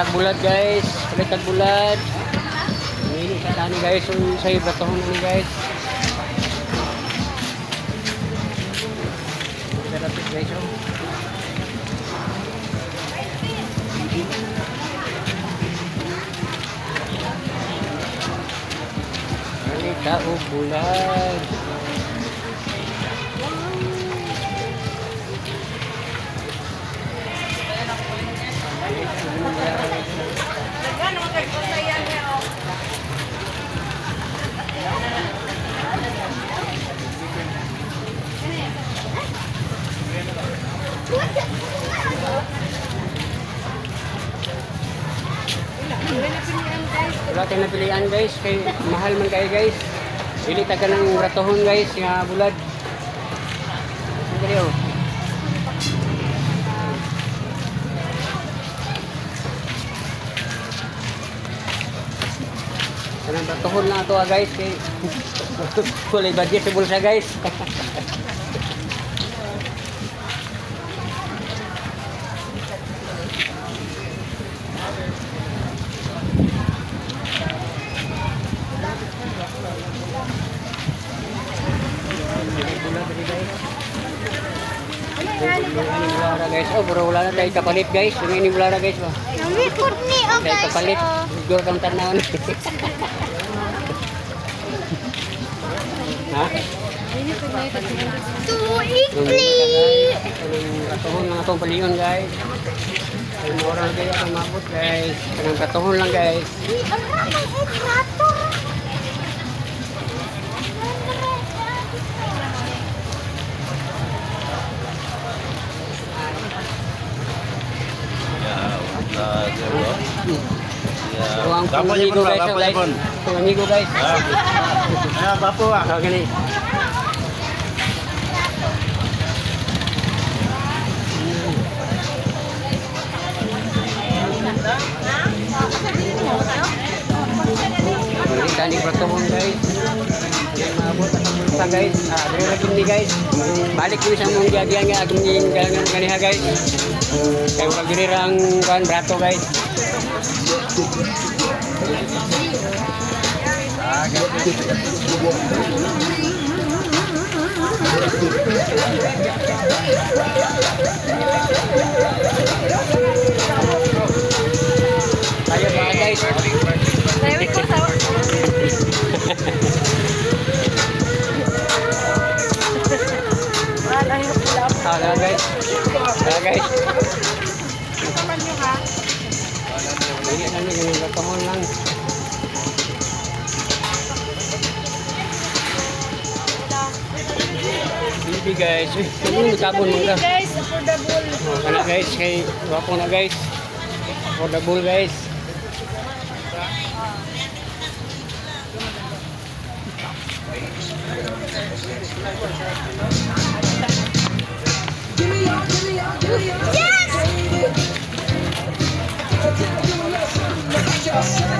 Palit bulad, guys. Palit bulad. Ini sa tani, guys. So sa bratohon ni, guys. Sarapit, guys, oh. Palit ta og bulad. Wala tayong napilian, guys, kay mahal man kayo, guys. Dili ta ka ng ratohon, guys, nga bulad. Dili, oh. Kanang ratohon lang ato ah, guys, kay walay budget sa bulsa, guys. Bulad dili, guys. Ini bulara, guys. Oh, bro, wala na tayo kapalit, guys. Ini bulara, guys ba. Namikot ni, oh, Tayo guys. kapalit. Oh. Siguro kang tanaw na. Ha? Tuikli. Kanang katuhon lang atong paliyon, guys. Ay mura lang kayo atong mabot, guys. Kanang katuhon lang, guys. Ang ramang itrato. So, ang pang amigo, guys, oh, guys. Pang amigo, guys. Ah, papo ah. Oh, gani. Tani pratohon, guys. Yan maabot at ang bulsa, guys. Ah, diri ra gid ni, guys. Balik ko sa mong giagyan nga agong galangan ganiha, guys. Kay murag diri ra ang kuan brato, guys. Tayo pa, guys. Ah, tara, guys. Tara, guys. Dili lang ni ganun bratohon lang. Bibi, guys. Uy, ano tabon mo ka? Guys, affordable. Oh, kana, guys, kay wapo na, guys. Affordable, guys. Yes!